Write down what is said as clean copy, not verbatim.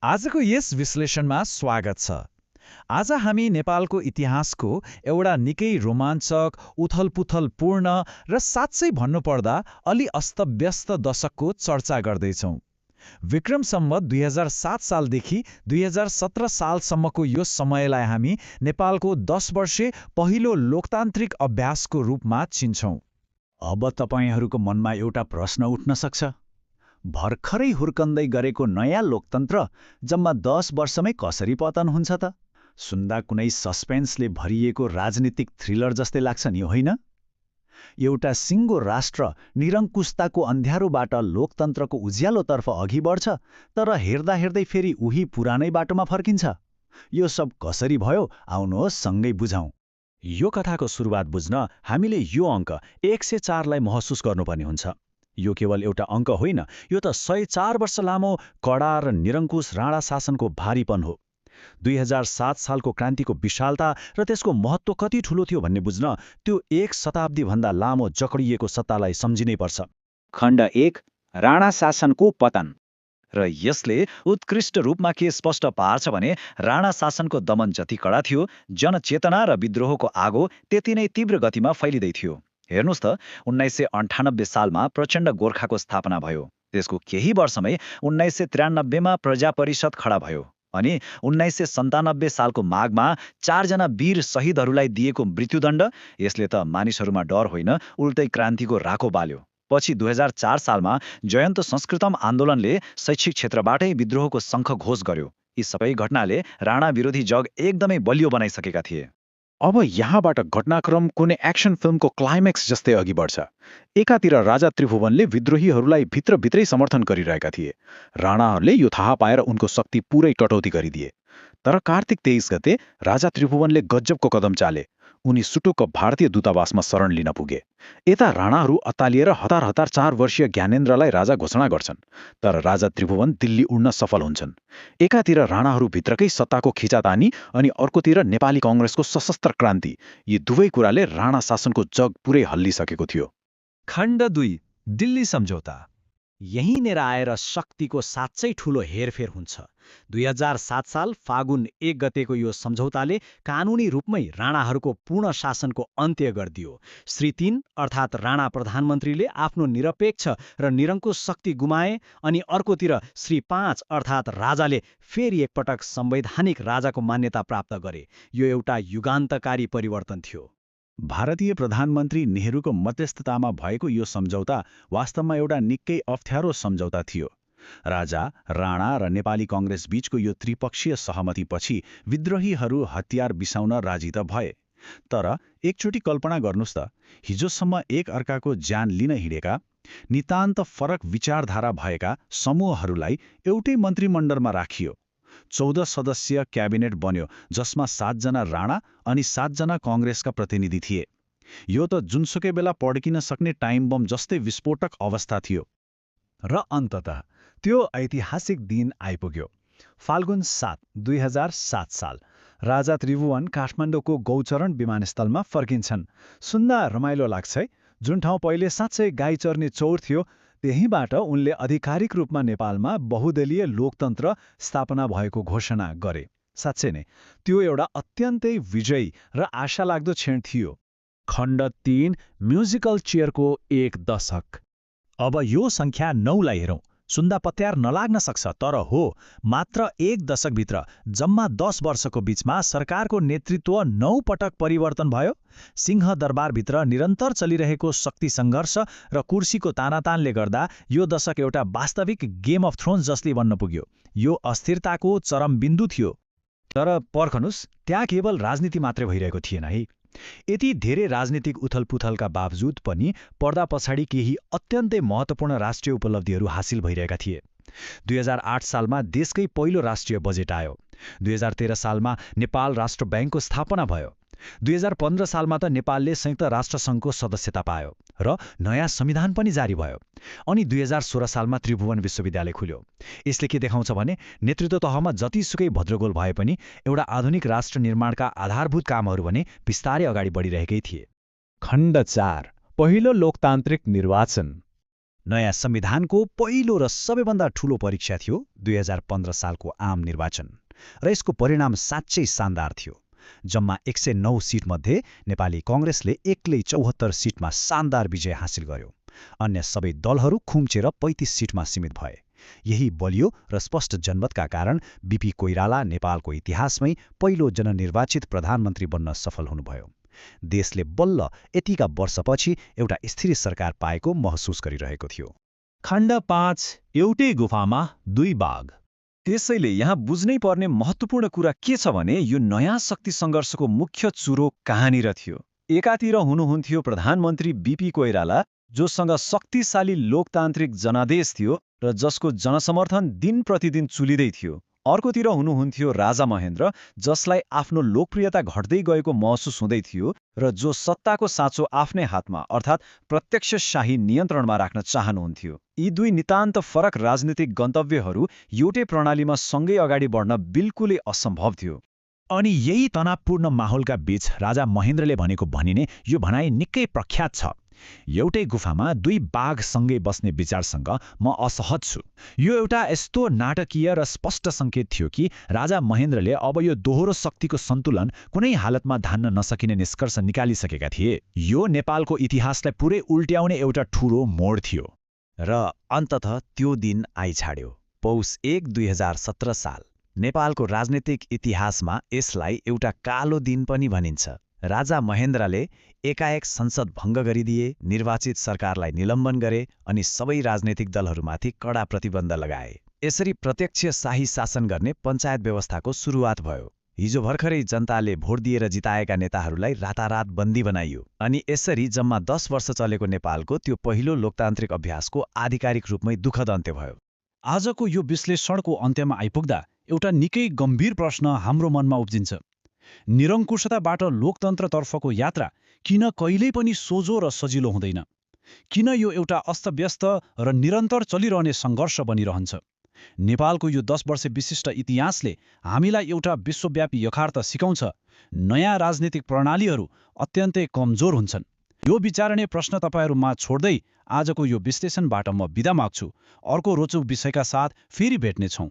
आजको यस विश्लेषणमा स्वागत छ। आज हामी नेपालको इतिहासको एउटा निकै रोमाञ्चक, उथलपुथलपूर्ण र साँच्चै भन्नुपर्दा अलि अस्तव्यस्त दशकको चर्चा गर्दैछौँ। विक्रम सम्वत 2007 सालदेखि 2017 सालसम्मको यो समयलाई हामी नेपालको 10 वर्षे पहिलो लोकतान्त्रिक अभ्यासको रूपमा चिन्छौँ। अब तपाईँहरूको मनमा एउटा प्रश्न उठ्न सक्छ। भर्खरै हुर्कँदै गरेको नयाँ लोकतन्त्र जम्मा 10 वर्षमै कसरी पतन हुन्छ त? सुन्दा कुनै सस्पेन्सले भरिएको राजनीतिक थ्रिलर जस्तै लाग्छ नि, होइन? एउटा सिङ्गो राष्ट्र निरङ्कुशताको अन्ध्यारोबाट लोकतन्त्रको उज्यालोतर्फ अघि बढ्छ, तर हेर्दा हेर्दै फेरि उही पुरानै बाटोमा फर्किन्छ। यो सब कसरी भयो? आउनुहोस् सँगै बुझौँ। यो कथाको सुरुवात बुझ्न हामीले यो अङ्क 104 लाई महसुस गर्नुपर्ने हुन्छ। यो केवल एउटा अङ्क होइन, यो त 104 वर्ष लामो कडा र निरङ्कुश राणा शासनको भारीपन हो। 2007 सालको क्रान्तिको विशालता र त्यसको महत्त्व कति ठूलो थियो भन्ने बुझ्न त्यो 1 शताब्दीभन्दा लामो जकडिएको सत्तालाई सम्झिनै पर्छ। खण्ड 1, राणा शासनको पतन। र यसले उत्कृष्ट रूपमा के स्पष्ट पार्छ भने राणा शासनको दमन जति कडा थियो, जनचेतना र विद्रोहको आगो त्यति नै तीव्र गतिमा फैलिँदै थियो। हेर्नुहोस् त, 1998 सालमा प्रचण्ड गोर्खाको स्थापना भयो। त्यसको केही वर्षमै 1993 मा प्रजा परिषद खडा भयो। अनि 1997 सालको माघमा 4 जना वीर शहीदहरूलाई दिएको मृत्युदण्ड, यसले त मानिसहरूमा डर होइन, उल्टै क्रान्तिको राको बाल्यो। पछि 2004 सालमा जयन्त संस्कृतम आन्दोलनले शैक्षिक क्षेत्रबाटै विद्रोहको शङ्ख घोष गर्यो। यी सबै घटनाले राणा विरोधी जग एकदमै बलियो बनाइसकेका थिए। अब यहाँबाट घटनाक्रम कुनै एक्सन फिल्मको क्लाइमेक्स जस्तै अघि बढ्छ। एकातिर राजा त्रिभुवनले विद्रोहीहरूलाई भित्रभित्रै समर्थन गरिरहेका थिए। राणाहरूले यो थाहा पाएर उनको शक्ति पुरै कटौती गरिदिए। तर कार्तिक 23 गते राजा त्रिभुवनले गजबको कदम चाले। उनी सुटुक्क भारतीय दूतावासमा शरण लिन पुगे। यता राणाहरू अत्तालिएर हतार हतार 4 वर्षीय ज्ञानेन्द्रलाई राजा घोषणा गर्छन्। तर राजा त्रिभुवन दिल्ली उड्न सफल हुन्छन्। एकातिर राणाहरू भित्रकै सत्ताको खिचातानी अनि अर्कोतिर नेपाली कङ्ग्रेसको सशस्त्र क्रान्ति, यी दुवै कुराले राणा शासनको जग पुरै हल्लिसकेको थियो। खण्ड 2, दिल्ली सम्झौता। यहीँनिर आएर शक्तिको साँच्चै ठूलो हेरफेर हुन्छ। 2007 साल फागुन 1 गतेको यो सम्झौताले कानुनी रूपमै राणाहरूको पूर्ण शासनको अन्त्य गरिदियो। श्री 3 अर्थात् राणा प्रधानमन्त्रीले आफ्नो निरपेक्ष र निरङ्कुश शक्ति गुमाए, अनि अर्कोतिर श्री 5 अर्थात् राजाले फेरि एकपटक संवैधानिक राजाको मान्यता प्राप्त गरे। यो एउटा युगान्तकारी परिवर्तन थियो। भारतीय प्रधानमन्त्री नेहरूको मध्यस्थतामा भएको यो सम्झौता वास्तवमा एउटा निकै अप्ठ्यारो सम्झौता थियो। राजा, राणा र नेपाली कङ्ग्रेस बीचको यो त्रिपक्षीय सहमतिपछि विद्रोहीहरू हतियार बिसाउन राजी त भए। तर एकचोटि कल्पना गर्नुहोस् त, हिजोसम्म एक अर्काको ज्यान लिन हिँडेका, नितान्त फरक विचारधारा भएका समूहहरूलाई एउटै मन्त्रीमण्डलमा राखियो। 14 सदस्यीय क्याबिनेट बन्यो, जसमा 7 जना राणा अनि 7 जना कङ्ग्रेसका प्रतिनिधि थिए। यो त जुनसुकै बेला पड्किन सक्ने टाइम बम जस्तै विस्फोटक अवस्था थियो। र अन्ततः त्यो ऐतिहासिक दिन आइपुग्यो। फाल्गुन 7, 2007 साल। राजा त्रिभुवन काठमाडौँको गौचरण विमानस्थलमा फर्किन्छन्। सुन्दा रमाइलो लाग्छ है। जुन ठाउँ पहिले साँच्चै गाई चर्ने चौर थियो, त्यहीँबाट उनले आधिकारिक रूपमा नेपालमा बहुदलीय लोकतन्त्र स्थापना भएको घोषणा गरे। साँच्चै नै त्यो एउटा अत्यन्तै विजयी र आशालाग्दो क्षण थियो। खण्ड 3, म्युजिकल चेयरको 1 दशक। अब यो सङ्ख्या 9 लाई हेरौँ। सुन्दा पत्यार नलाग्न सक्छ, तर हो, मात्र 1 दशकभित्र जम्मा 10 वर्षको बीचमा सरकारको नेतृत्व 9 पटक परिवर्तन भयो। सिंहदरबारभित्र निरन्तर चलिरहेको शक्ति सङ्घर्ष र कुर्सीको तानातानले गर्दा यो दशक एउटा वास्तविक गेम अफ थ्रोन्स जसले बन्न पुग्यो। यो अस्थिरताको चरम बिन्दु थियो। तर पर्खनुस्, त्यहाँ केवल राजनीति मात्रै भइरहेको थिएन है। यति धेरै राजनीतिक उथलपुथलका बावजुद पनि पर्दा पछाडि केही अत्यन्तै महत्त्वपूर्ण राष्ट्रिय उपलब्धिहरू हासिल भइरहेका थिए। 2008 सालमा देशकै पहिलो राष्ट्रिय बजेट आयो। 2013 सालमा नेपाल राष्ट्र ब्याङ्कको स्थापना भयो। 2015 सालमा त नेपालले संयुक्त राष्ट्रसङ्घको सदस्यता पायो र नयाँ संविधान पनि जारी भयो। अनि 2016 सालमा त्रिभुवन विश्वविद्यालय खुल्यो। यसले के देखाउँछ भने नेतृत्व तहमा जतिसुकै भद्रगोल भए पनि एउटा आधुनिक राष्ट्र निर्माणका आधारभूत कामहरू भने बिस्तारै अगाडि बढिरहेकै थिए। खण्ड 4, पहिलो लोकतान्त्रिक निर्वाचन। नयाँ संविधानको पहिलो र सबैभन्दा ठूलो परीक्षा थियो 2015 सालको आम निर्वाचन र यसको परिणाम साँच्चै शानदार थियो। जम्मा 109 सिटमध्ये नेपाली कांग्रेसले एक्लै 74 सिटमा शानदार विजय हासिल गर्यो। अन्य सबै दलहरू खुम्चेर 35 सिटमा सीमित भए। यही बलियो र स्पष्ट जनमतका कारण बीपी कोइराला नेपालको इतिहासमै पहिलो जननिर्वाचित प्रधानमन्त्री बन्न सफल हुनुभयो। देशले बल्ल यतिका वर्षपछि एउटा स्थिर सरकार पाएको महसुस गरिरहेको थियो। खण्ड 5 एउटै गुफामा दुई बाघ। त्यसैले यहाँ बुझ्नै पर्ने महत्त्वपूर्ण कुरा के छ भने यो नयाँ शक्ति सङ्घर्षको मुख्य चुरो कहाँनिर थियो। एकातिर हुनुहुन्थ्यो प्रधानमन्त्री बीपी कोइराला, जोसँग शक्तिशाली लोकतान्त्रिक जनादेश थियो र जसको जनसमर्थन दिन प्रतिदिन चुलिँदै थियो। अर्कोतिर हुनुहुन्थ्यो राजा महेन्द्र, जसलाई आफ्नो लोकप्रियता घट्दै गएको महसुस हुँदै थियो र जो सत्ताको साँचो आफ्नै हातमा अर्थात् प्रत्यक्ष शाही नियन्त्रणमा राख्न चाहनुहुन्थ्यो। यी दुई नितान्त फरक राजनीतिक गन्तव्यहरू एउटै प्रणालीमा सँगै अगाडि बढ्न बिल्कुलै असम्भव थियो। अनि यही तनावपूर्ण माहौलका बीच राजा महेन्द्रले भनेको भनिने यो भनाइ निकै प्रख्यात छ। एउटै गुफामा दुई बाघ सँगै बस्ने विचारसँग म असहज छु। यो एउटा यस्तो नाटकीय र स्पष्ट सङ्केत थियो कि राजा महेन्द्रले अब यो दोहोरो शक्तिको सन्तुलन कुनै हालतमा धान्न नसकिने निष्कर्ष निकालिसकेका थिए। यो नेपालको इतिहासलाई पुरै उल्ट्याउने एउटा ठूलो मोड थियो। र अन्ततः त्यो दिन आइछाड्यो। पौष 1 2017 साल। नेपालको राजनीतिक इतिहासमा यसलाई एउटा कालो दिन पनि भनिन्छ। राजा महेन्द्रले एकाएक संसद भङ्ग गरिदिए, निर्वाचित सरकारलाई निलम्बन गरे अनि सबै राजनीतिक दलहरूमाथि कडा प्रतिबन्ध लगाए। यसरी प्रत्यक्ष शाही शासन गर्ने पञ्चायत व्यवस्थाको सुरुवात भयो। हिजो भर्खरै जनताले भोट दिएर जिताएका नेताहरूलाई रातारात बन्दी बनाइयो। अनि यसरी जम्मा 10 वर्ष चलेको नेपालको त्यो पहिलो लोकतान्त्रिक अभ्यासको आधिकारिक रूपमै दुःखद अन्त्य भयो। आजको यो विश्लेषणको अन्त्यमा आइपुग्दा एउटा निकै गम्भीर प्रश्न हाम्रो मनमा उब्जिन्छ। निरङ्कुशताबाट लोकतन्त्रतर्फको यात्रा किन कहिल्यै पनि सोझो र सजिलो हुँदैन? किन यो एउटा अस्तव्यस्त र निरन्तर चलिरहने सङ्घर्ष बनिरहन्छ? नेपालको यो 10 वर्ष विशिष्ट इतिहासले हामीलाई एउटा विश्वव्यापी यथार्थ सिकाउँछ। नयाँ राजनीतिक प्रणालीहरू अत्यन्तै कमजोर हुन्छन्। यो विचारणीय प्रश्न तपाईहरूमा छोड्दै आजको यो विश्लेषणबाट म बिदा माग्छु। अर्को रोचक विषयका साथ फेरि भेट्नेछौँ।